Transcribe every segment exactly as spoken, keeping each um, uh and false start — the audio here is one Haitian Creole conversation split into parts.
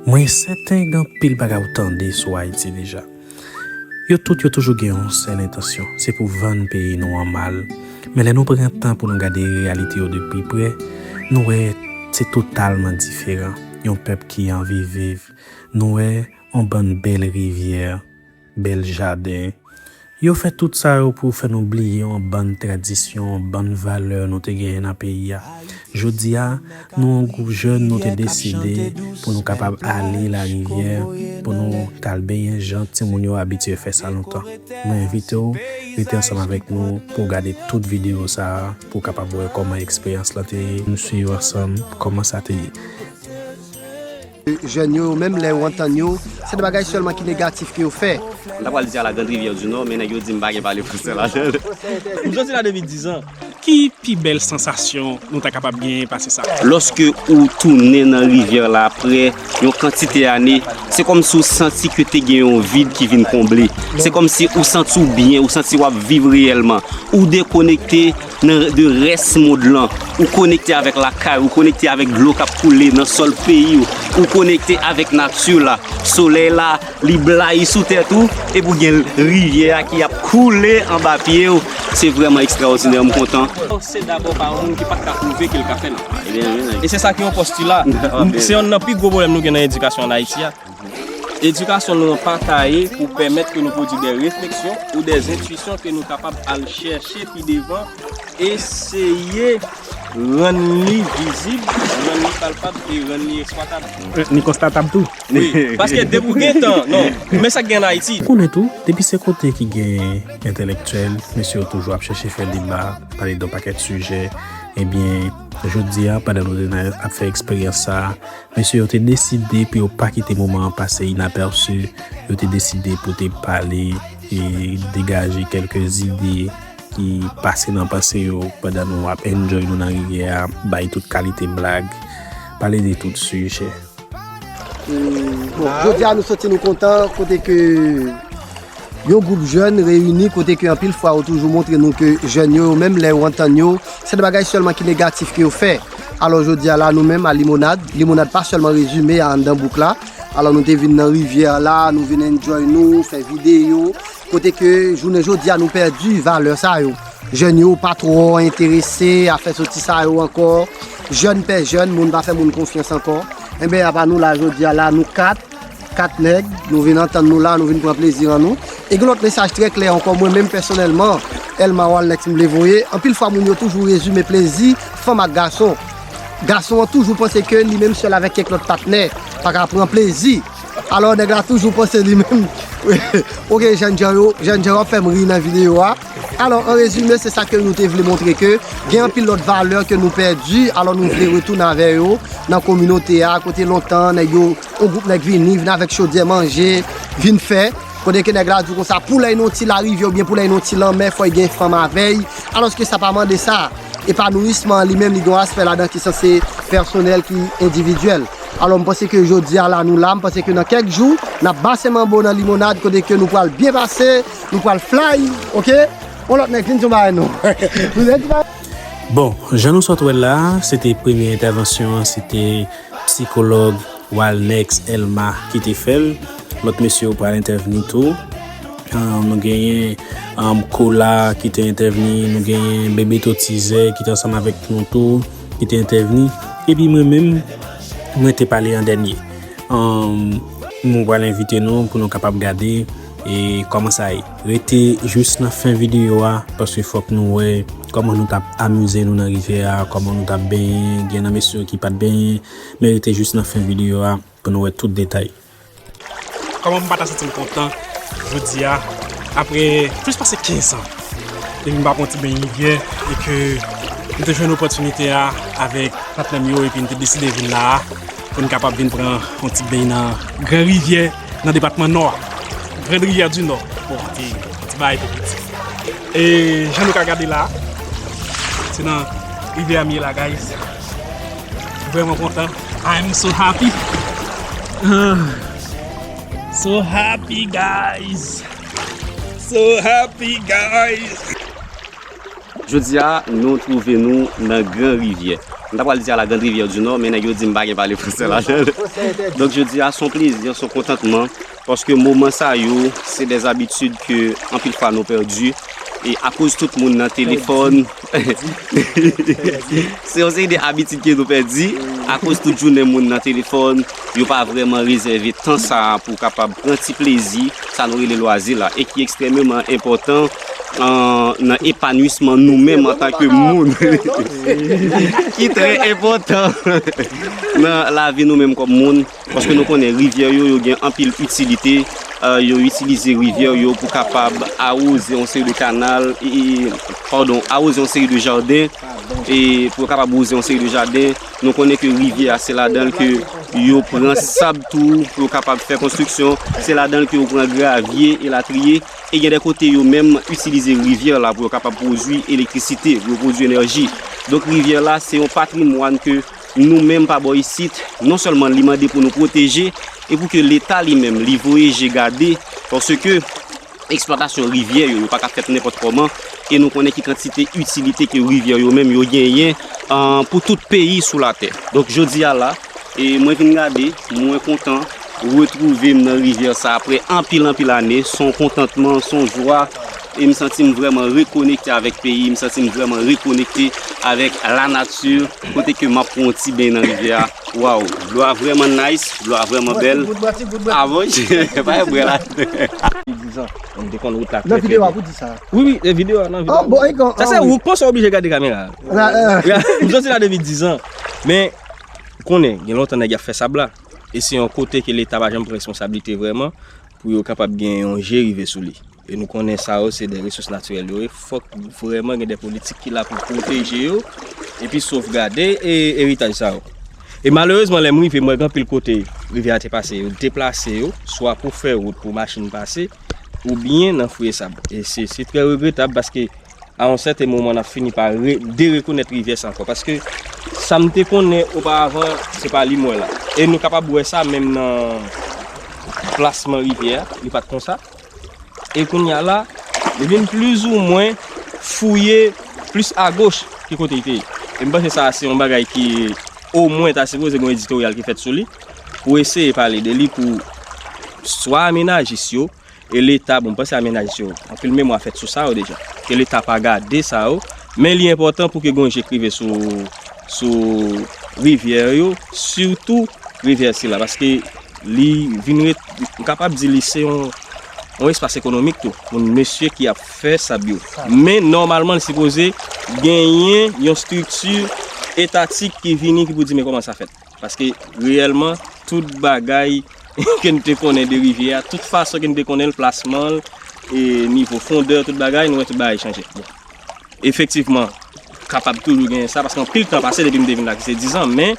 Mwen sèten gen anpil bagay ou tande sou Ayiti deja. Yo tout yo toujou gen yon sèl entansyon, se pou vann peyi nou an mal. Men lè nou pran tan pou nou gade reyalite yo de pi pre, nou wè se totalman diferan. Yon pèp ki anvi viv. Nou wè yon bann bèl rivyè, bèl jaden. Yo fè tout sa yo pou fè nou bliye yon bann tradisyon, yon bann valè nou te genyen nan peyi a. Jodi a, nou yon gwoup jèn, nou te deside pou nou kapab ale larivyè, pou nou t al benyen jan timoun yo abitye fè sa lontan. Mwen envite w rete ansanm avèk nou pou w gade tout videyo sa a, pou w kapab wè kòman eksperyans lan te ye. Nou swiv ansanm kòman sa te ye. Jèn yo, yo menm lè yo antann yo, se de bagay sèlman ki negatif ke yo fè. M ta pral di a la Grande Rivière du Nord, men nèg yo di m pa gen pale fransè ladan l. Jodi la depi diz an, ki pi bèl sansasyon nou ta kapab genyen pase sa? Lòske ou tounen nan rivyè la apre yon kantite ane, se kòmsi w santi ke te gen yon vid ki vin konble. Se kòmsi ou santi w byen, ou santi w ap viv reyèlman. Ou dekonekte nan, de rès mond lan. Ou konekte avèk lakay, ou konekte avèk dlo k ap koule nan sòl peyi w. Ou konekte avèk nati la. Solèy la, li blayi sou tèt ou, epi w gen rivyè a ki ap koule anba pye w. Se vrèman ekstraòdinè, m kontan. Se dabò pa yon moun ki pa t ka pwouve ke l ka fè l. E se sa ki yon postila. Se yonn nan pi gwo pwoblèm nou gen nan edikasyon ann Ayiti a. Edikasyon nou an pa taye pou pèmèt ke nou pwodui de refleksyon ou de entwisyon ke nou kapab al chèche pi devan, eseye rann li vizib, rann li palpab e rann li eksplwatab. Ni konstatab tou. Wi, paske depi w gen tan, non, men sa k gen ann Ayiti. Ou konnen tou, depi se kote ki gen entèlektyèl, mesye yo toujou ap chèche fè deba, pale de yon pakèt sijè. Ebyen, jodi a, pandan nou te nan, ap fè eksperyans sa a, mesye yo te deside pou yo pa kite moman an pase inapèsi. Yo te deside pou te pale e degaje kèlke zide ki pase nan panse yo pandan nou ap enjoy nou nan rivyè a, bay tout kalite blag, pale de tout sijè. E, bon, jodi a nou santi nou kontan kote ke yon gwoup jèn reyini kote ke anpil fwa yo toujou montre nou ke jèn yo, yo menm lè yo antann yo, se de bagay sèlman ki negatif ke yo fè. Alò jodi a la nou menm a Limonad, Limonad pa sèlman rezime a anndan bouk la. Alò nou te vin nan rivyè a la, nou vin enjoy nou, fè videyo, kote ke jounen jodi a nou pèdi valè sa yo. Jèn yo pa twò enterese a fè soti sa yo ankò. Jèn pè jèn, moun pa fè moun konfyans ankò. Enben, apa nou la jodi a la, nou kat, kat nèg, nou vin antann nou la, nou vin pran plezi an nou. E gen lòt mesaj trè klè ankò, mwen menm pèsonèlman, Elma Walnex m vle voye. Anpil fwa moun yo toujou rezime plezi fanm ak gason. Gason an toujou panse ke li menm sèl avèk kèk lòt patnè pa ka pran plezi. Alò, nèg la toujou panse li menm. Ok, jèn jan yo, jèn jan yo ap fè m ri nan videyo a. Alò, an rezime, se sa ke nou te vle montre ke gen anpil lòt valè ke nou pèdi. Alò, nou vle retounen avè yo nan kominote a, kote lontan, nèg yo, yon gwoup nèg vini, vin avèk chodyè manje, vin fè. Kote ke nèg la di w konsa, pou lè yon ti larivyè oubyen pou lè yon ti lanmè, fò y gen fanm avè y. Alòske sa pa mande sa. Epanouisman an li menm, li gen yon aspè ladan ki sanse pèsonèl, ki endividyèl. Alò, m panse ke jodi a la, nou la, m panse ke nan kèk jou, n ap base manbo nan Limonad, kote ke nou pral byen pase, nou pral fly, ok? Yon lòt nèg vin di yon bagay non. Nou vin di bagay. Bon, jan nou sot wè l la, se te premye entèvansyon an, se te sikològ Walnex Elma ki te fè l. Lòt mesye yo pral entèvni tou. Ah, nou genyen, um, Kola ki te entèvni, nou genyen Bebeto Tizè ki te ansanm avèk nou tou, ki te entèvni. Epi mwen menm, mwen te pale an dènye. Um, nou pral envite nou pou nou kapab gade e kòman sa ye. Rete jis nan fen videyo a, paske fòk nou wè kòman nou t ap amize nou nan rivyè a, kòman nou t ap benyen, gen nan mesye yo ki pa t benyen, men rete jis nan fen videyo a pou nou wè tout detay. Kòman pou m pa ta santi m kontan jodi a, apre plis pase kenz an depi m pa pran yon ti beny rivyè, e ke m te jwenn opòtinite a avèk patnè m yo, epi n te deside vin la a pou n kapab vin pran yon ti beny nan Gran Rivyè, nan depatman Nò a. Grande Rivière du Nord. Bon, ti, ti bagay tou piti. E jan nou ka gade la, se nan rivyè a m ye la, guys. Vrèman kontan. I'm so happy. Ah. So happy, guys. So happy, guys. Jodi a, nou twouve nou nan Gran Rivyè. M ta pral di à la Grande Rivière du Nord, men nèg yo di m pa gen pale fransè ladan l. Donk, jodi a, se yon plezi, se yon kontantman, paske moman sa yo, se des habitudes ke anpil fwa nou pèdi, e akoz tout moun nan telefòn, se yon seri de abitid ke nou pèdi, akoz tout jounen moun nan telefòn, yo pa vrèman rezève tan sa a pou kapab pran ti plezi, sa nou rele lwazi la, e ki ekstrèmeman enpòtan an, nan epanwisman nou menm antanke moun, ki trè enpòtan nan lavi nou menm kòm moun, paske nou konnen rivyè yo, yo gen anpil itilite, e, yo itilize rivyè yo pou kapab awoze yon seri de kanal, e, e, padon, awoze yon seri de jaden, e pou yo kapab wouze yon seri de jaden. Nou konnen ke rivyè a, se ladan l ke yo pran sab tou pou yo kapab fè konstriksyon, se ladan l ke yo pran gravye, elatriye. E gen de kote yo menm itilize rivyè la pou yo kapab pwodui elektrisite, pou yo pwodui enèji. Donk, rivyè la, se yon patrimwàn ke nou menm pa bò isit, non sèlman li mande pou nou pwoteje, e pou ke Leta li menm, li voye je gade, paske eksplwatasyon rivyè yo, yo pa ka fèt nenpòt kòman, e nou konnen ki kantite itilite ke rivyè yo menm yo genyen, an, pou tout peyi sou latè. Donk, jodi a la, e mwen vin gade, mwen kontan retwouve m nan rivyè sa apre anpil, anpil ane. Se yon kontantman, se yon jwa, e m santi m vrèman rekonekte avèk peyi, m santi m vrèman rekonekte avèk lanati, kote ke m ap pran yon ti beny nan rivyè a. Waw, dlo a vrèman nice, dlo a vrèman bèl. Avan, pa bwè la. Dizan, m te konn wout la trè trè byen. Nan videyo a pou di sa. Wi, wi, e videyo a, nan videyo a. Sa se ou panse oblije gade kamera. M soti la depi dizan. Men, ou konnen, gen lontan nèg y ap fè sab la. E se yon kote ke Leta pa janm pran responsablite vrèman pou yo kapab gen yon je rive sou li. E nou konnen sa yo se de resous natirèl yo ye. Fòk vrèman gen de politik ki la pou pwoteje yo, epi sovgade e eritaj sa yo. E malerezman, lè m rive, m wè gen anpil kote rivyè a te pase, yo deplase yo, swa pou fè wout pou machin pase, oubyen nan fouye sab. E se, se trè regretab paske a yon sèten moman, n ap fini pa re-, derekonèt rivyè sa ankò. Paske sa m te konnen oparavan, se pa li m wè la. E nou kapab wè sa menm nan plasman rivyè a, li pa t konsa. E kounye a la, li vin plizoumwen fouye plis agoch ke kote li te ye. E m panse sa a se yon bagay ki omwen ta sipoze gen yon editoryal ki fèt sou li, pou eseye pale de li pou swa amenajis yo, e Leta, bon, m panse amenajis yo, anpil memwa fèt sou sa yo deja. Ke Leta pa gade sa yo, men li enpòtan pou ke gen yon je k rive sou, sou rivyè yo, sitou rivyè sila, paske li vin ret, m kapab di li se yon, yon espas ekonomik tou, pou mesye ki ap fè sab yo. Men nòmalman, li sipoze genyen yon estrikti etatik ki vini, ki pou di, men kòman sa fèt? Paske reyèlman, tout bagay ke n te konnen de rivyè a, tout fason ke n te konnen l, plasman l, e nivo fondè, tout bagay, nou wè tout bagay chanje. Bon. Efektivman, kapab toujou genyen sa, paske anpil tan pase depi m te vin la, ki se dizan, men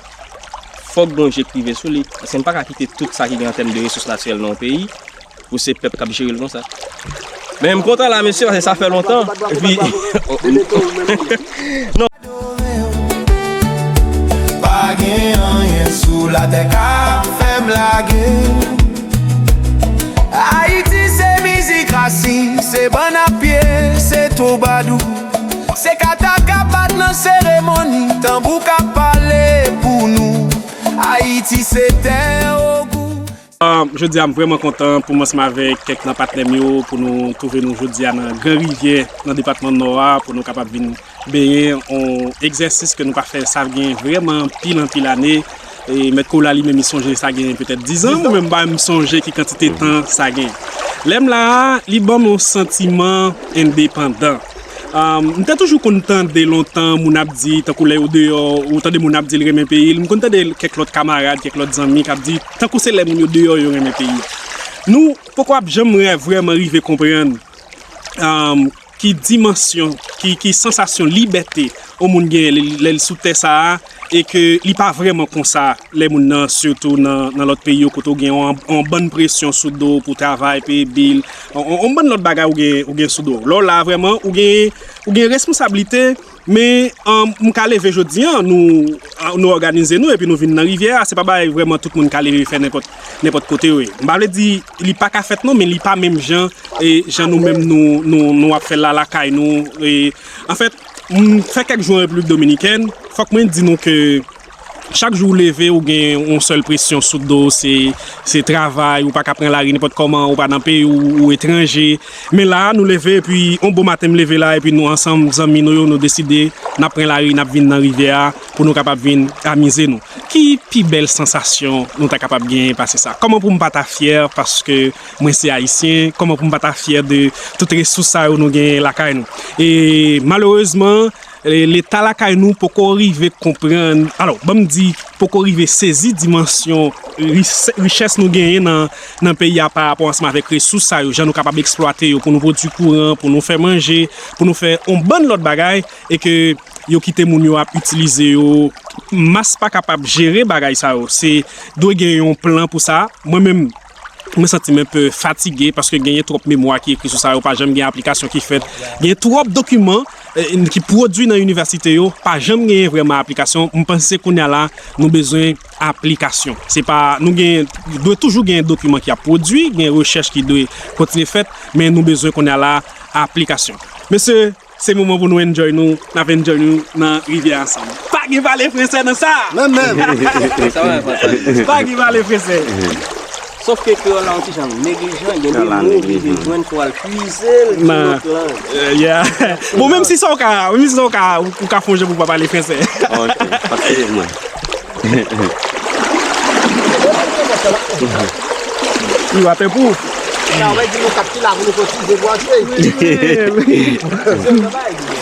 fòk gen yon je k rive sou li, paske n pa ka kite tout sa ki gen an tèm de resous natirèl nan yon peyi, pou se pèp k ap jere l konsa. Men m kontan la, mesye, paske sa fè lontan. Epi, non. Pa gen anyen sou latè k ap fè m lage. Ayiti se mizik rasin, se bann a pye, se twoubadou. Se kata k ap bat nan seremoni, tanbou k ap pale pou nou. Ayiti se tè ogou. Ah, jodi a, m vrèman kontan pou m ansanm avèk kèk nan patnè m yo, pou nou twouve nou jodi a nan Gran Rivyè, nan depatman Nò a, pou nou kapab vin benyen yon egzèsis ke nou pa fè sa gen vrèman anpil, anpil ane. E Mèt Kola li menm, li sonje sa gen petèt dizan, ou menm pa menm sonje ki kantite tan sa gen. Lè m la a, li ban m yon santiman endepandan. Um, m te toujou konn tande lontan moun ap di, tankou lè yo deyò, ou tande moun ap di l renmen peyi l. M konn tande kèk lòt kamarad, kèk lòt zanmi k ap di, tankou se lè moun yo deyò yo renmen peyi a. Nou poko ap janm re-, vrèman rive konprann, um, ki dimansyon, ki, ki sansasyon libète yon moun genyen lè, lè l sou tè sa a, e ke li pa vrèman konsa lè moun nan, sitou nan, nan lòt peyi yo, kote w gen yon, yon bann presyon sou do w pou w travay, peye bil, yon, yon, yon bann lòt bagay ou gen, ou gen sou do w. Lè w la a vrèman, ou gen, ou gen responsablite, men, um, m ka leve jodi a, nou, nou òganize nou, epi nou vin nan rivyè a, se pa bagay vrèman tout moun ka leve fè nenpòt, nenpòt kote yo ye. M pa vle di li pa ka fèt non, men li pa menm jan, e jan nou menm nou, nou, nou ap fè l la lakay nou, e, anfèt, m fè kèk jou an Repiblik Dominikèn, fòk mwen di nou ke chak jou ou leve, ou gen yon sèl presyon sou do w, se, se travay, ou pa ka pran lari nenpòt kòman, ou pa nan peyi w, ou etranje. Men la, nou leve, epi yon bon maten m leve la, epi nou ansanm, zanmi nou yo, nou deside, n ap pran lari, n ap vin nan rivyè a, pou nou kapab vin amize nou. Ki pi bèl sansasyon nou ta kapab genyen pase sa? Kòman pou m pa ta fyè paske mwen se Ayisyen? Kòman pou m pa ta fyè de tout resous sa yo nou genyen lakay nou? E malerezman, e, Leta lakay nou poko rive konprann, alò, ban m di, poko rive sezi dimansyon richè-, richès nou genyen nan, nan peyi a pa rapò ansanm avèk resous sa yo, jan nou kapab eksplwate yo pou nou pwodui kouran, pou nou fè manje, pou nou fè yon bann lòt bagay, e ke yo kite moun yo ap itilize yo. Mas pa kapab jere bagay sa yo. Se dwe gen yon plan pou sa. Mwen menm, mwen santi m enpe fatige paske genyen twòp memwa ki ekri sou sa yo, pa janm gen aplikasyon ki fèt. Gen twòp dokiman, eh, ki pwodui nan inivèsite yo, pa janm genyen vrèman aplikasyon. M panse kounye a la, nou bezwen aplikasyon. Se pa, nou gen, dwe toujou gen dokiman ki ap pwodui, gen rechèch ki dwe kontinye fèt, men nou bezwen kounye a la aplikasyon. Mesye, se moman pou nou enjoy nou, n ap enjoy nou nan rivyè ansanm. Pa gen pale fransè nan sa! Menm, menm. Sa va, papa. Pa gen pale fransè. Sòf ke kreyòl la yon ti jan neglijan, gen de mo li bezwen fò al puize l nan lòt lang. Eh, yeah. Bon, menm si sa w ka, menm si sa w ka, ou, ou ka fè yon jan pou w pa pale fransè. Ok, pa de pwoblèm. Wi, w atè pou. Sa, w di nou kat ki la pou nou kotize pou antre. Wi, wi, wi.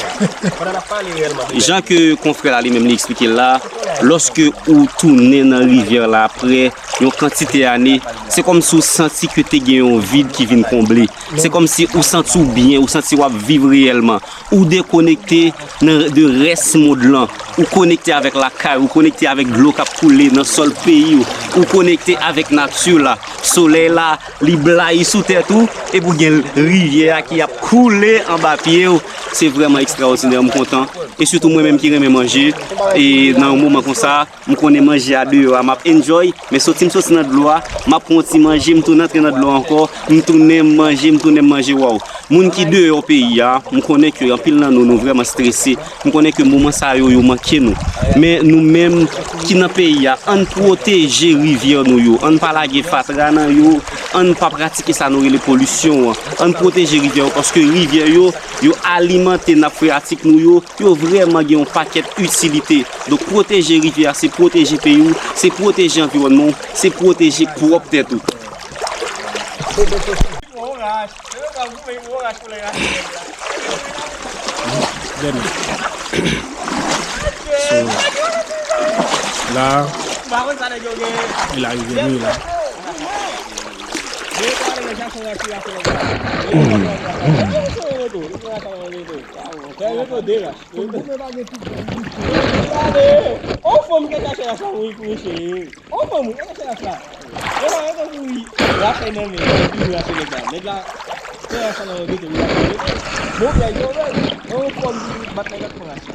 Jan ke konfrè la li menm li eksplike l la, lòske ou tounen nan rivyè la apre yon kantite ane, se kòmsi w santi ke te gen yon vid ki vin konble. Se kòmsi ou santi w byen, ou santi w ap viv reyèlman. Ou dekonekte nan, de rès mond lan. Ou konekte avèk lakay, ou konekte avèk dlo k ap koule nan sòl peyi w. Ou konekte avèk nati la. Solèy la, li blayi sou tèt ou, epi w gen rivyè a ki ap koule anba pye w. Se vrèman ekstraòdinè, m kontan. E sitou mwen menm ki renmen manje, e nan yon moman konsa, m konnen manje a deyò a, m ap enjoy, men soti m soti nan dlo a, m ap pran yon ti manje, m tounen antre nan dlo a ankò, m tounen m manje, m tounen m manje, waw. Moun ki deyò peyi a, m konnen ke anpil nan nou, nou vrèman strese, m konnen ke moman sa yo, yo manke nou. Men nou menm ki nan peyi a, ann pwoteje rivyè nou yo, ann pa lage fatra nan yo, ann pa pratike sa nou rele polisyon an, ann pwoteje rivyè yo, paske rivyè yo, yo alimante nap freyatik nou yo, yo vrèman gen yon pakèt itilite. Donk, pwoteje rivyè a, se pwoteje peyi w, se pwoteje anviwònman w, se pwoteje pwòp tèt ou. So, la, e la rivyè nou ye la. Gade, on fanm k ap chache sa wi pou mesye. On fanm wi, k ap chache sa. Yo pa rekonn pou wi. Rache nan men, wi, rache nèg la. Nèg la, fè rache nan men, wi, rache nan men. Bon, bèl, yo, bèl. On fanm ki bat nèg la pou rache.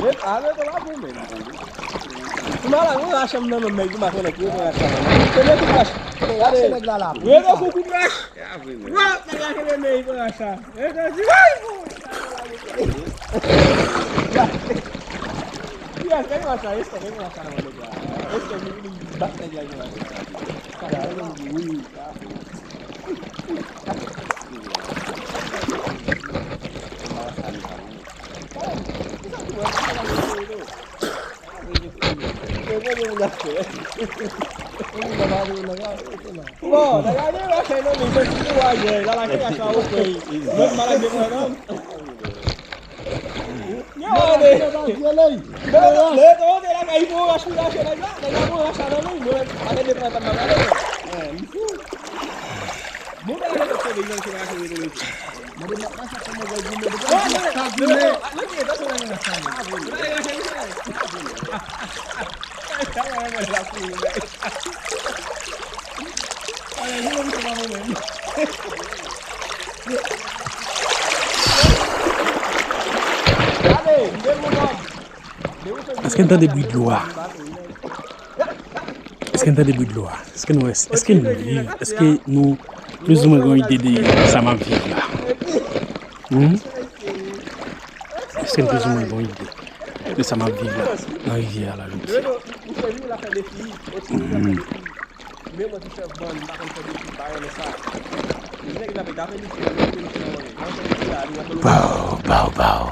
Epa, men to la pou men. Ou malad, ou rache nan men, men, ou pa konnen ki ou rache nan men. Se men ki rache. Rache nèg la la. Wi, non, kou kou rache. Wa, nèg la kenbe men, li pran sa. Nèg la di, "Woy!" Li a fè konsa, èske fè konsa nan nèg la. Èske li, li bat nèg la konsa. Sa la, li di, "Wi, sa." Bon, ta gade rache nan men, se ti kou a yè, la la ki rache a ou kwè. Mwen malad de mwen non. Yo, ale. Le, le, le, la kay pou rache, rache, la, la, la, pou rache nan men, mwen, pa de pran tan nan men. Eh, li fou. Bon, ta gade se de yon ki rache, rache. Mande m ap mache kòman w di mwen depi sa goumen. Èske n tande bri dlo a? Èske n tande bri dlo a? Èske nou, èske nou viv? Èske nou plizoumwen gen yon ide de sa m ap viv la? Hmm? Èske m plizoumwen gen yon ide de sa m ap viv la nan rivyè a la jodi a? Hmm. Pow, pow, pow.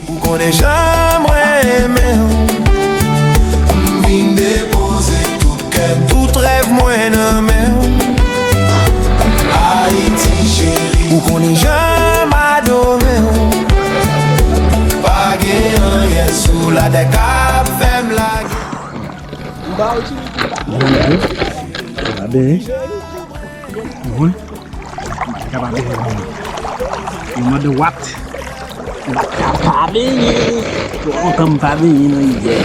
Ou konnen jan mwen renmen w. M vin depoze tout kè m, tout rèv mwen nan men w. Ayiti cheri, ou konnen jan m adore w. Pa gen anyen sou latè k ap fè m lage. Mwen menm, sa va byen. Mwen, m pa ka pa benyen. No matter what, m pa ka pa benyen. Twò lontan m pa benyen nan rivyè.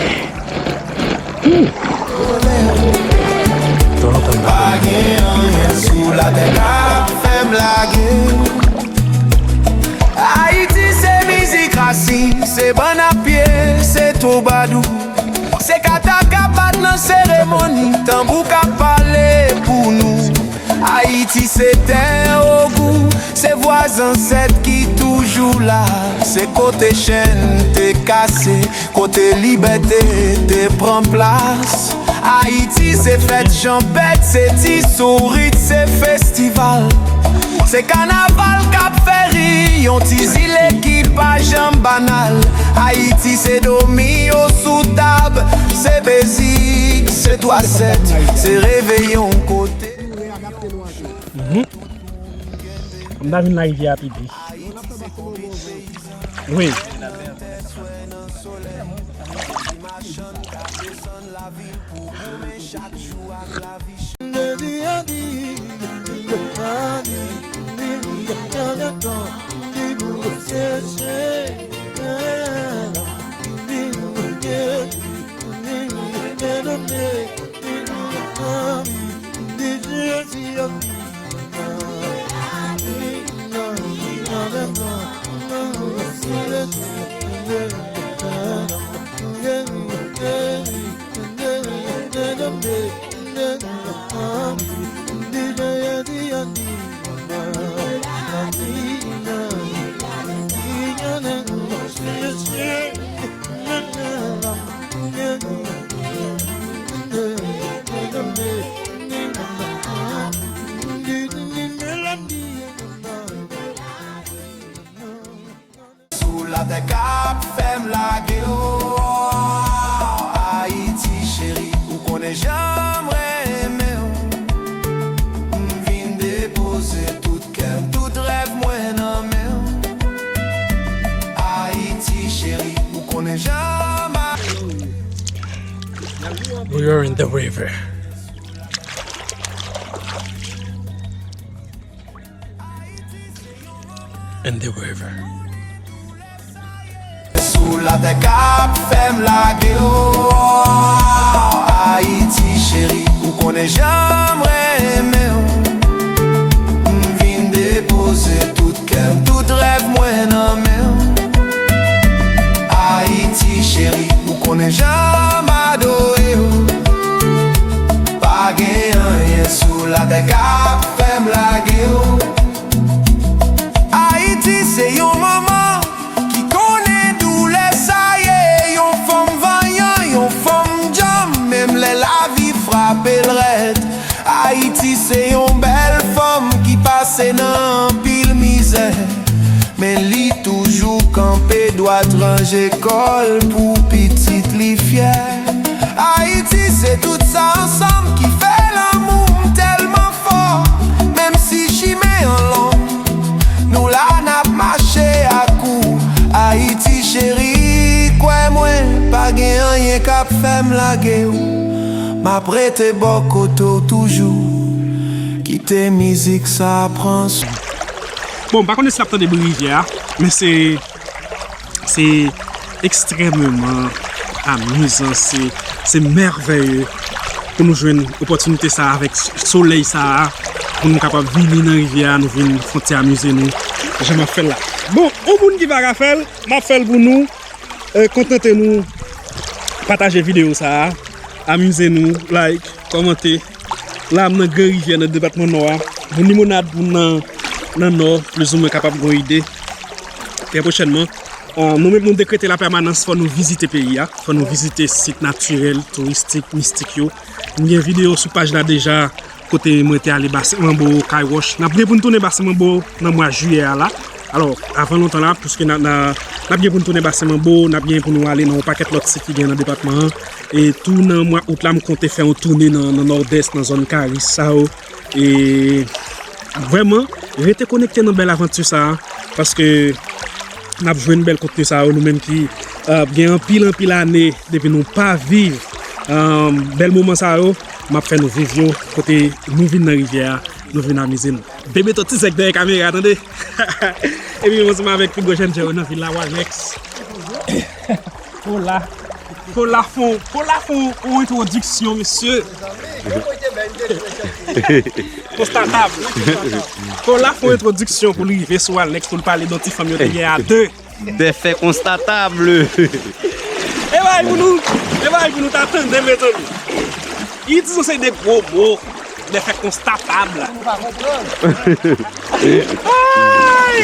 Twò lontan m pa benyen. Pa gen anyen sou latè k ap fè m lage. Ayiti se mizik rasin, se bann ap pye, se twoubadou. Se kata k ap bat nan seremoni, tanbou k ap pale pou nou. Ayiti se tè ogou, se vwa zansèt ki toujou la. Se kote chèn te kase, kote libète te pran plas. Ayiti se fèt janbèt, se ti sourit, se festival. Se kanaval k ap fè ri, yon ti zile ki pa janm banal. Ayiti se domi yo sou tab, se bezik, se twa sèt, se reveyon kote. Mhm. M ta vin larivyè a pi pi. Wi. Sou latè k ap fè m lage w. Ayiti cheri, ou konnen jan mwen renmen w. M vin depoze tout kè m, tout rèv mwen nan men w. Ayiti cheri, ou konnen jan m a- We are in the river. And the river. Sou latè k ap fè m lage w. Ayiti cheri, ou konnen jan mwen renmen w. M vin depoze tout kè m, tout rèv mwen nan men w. Ayiti cheri, ou konnen jan m adore w. Pa gen anyen sou latè k ap fè m lage w. Ayiti se yon manman ki konnen doulè sa ye, yon fanm vanyan, yon fanm djanm, menm lè lavi frape l rèd. Ayiti se yon bèl fanm ki pase nan anpil mizè, men li toujou kanpe dwat, ranje kò l pou pitit li fyè. Ayiti se tout sa ansanm ki fè lanmou m tèlman fò. Menm si chimen an long, nou la n ap mache ak ou. Ayiti cheri, kwè mwen, pa gen anyen k ap fè m lage w. M ap rete bò kote w toujou. Kite mizik sa pran sou. Bon, m pa konnen si n ap tande bri rivyè a, men se, se ekstrèmeman amizan, se, se mèvèye pou nou jwenn opòtinite sa a avèk s-, solèy sa a, pou nou kapab vini nan rivyè a, nou vin fè yon ti amize nou, jan m ap fè l la. Bon, yon moun ki pa ka fè l, m ap fè l pou nou. E, kontante nou, pataje videyo sa a, amize nou, like, kòmante. La, m nan Gran Rivyè, nan depatman Nò a. Bon limonad pou n nan nan nò, plizoumwen kapab gen yon ide. Trè pwochènman, euh, nou menm nou dekrete lapèmanans, fò nou vizite peyi a, fò nou vizite sit natirèl, touristik, mistik yo. M gen videyo sou paj la deja, kote mwen te ale Basen Manbo, Kay Wòch. N ap gen pou n tounen Basen Manbo nan mwa jiyè a la. Alò, avan lontan la, piske n a, n a, n ap gen pou n tounen Basen Manbo, n ap gen pou nou ale nan yon pakèt lòt sit ki gen nan depatman an. E tou nan mwa out la, m konte fè yon tounen nan, nan Nòdès, nan zòn Karis sa yo. E vrèman, rete konekte nan bèl avanti sa a, paske n ap jwenn bèl kontni sa yo, nou menm ki, euh, gen anpil, anpil ane depi nou pa viv, euh, bèl moman sa yo, m ap fè nou viv yo, kote nou vin nan rivyè a, nou vin amize nou. Bebe Tòti Zèk dèyè kamera, tande! Epi m ansanm avèk pi gwo jèn djè yo nan vil la, Walnex. Kola. Kola fon, Kola fon yon entwodiksyon, mesye. Konstatab. Kola fon entwodiksyon pou l rive sou Walnex, pou l pale de yon ti fanm yo te gen a de. Des faits constatables. E bay pou nou, e bay pou nou ta tande, mezanmi. Li di yon seri de gwo mo, des faits constatables. Ay!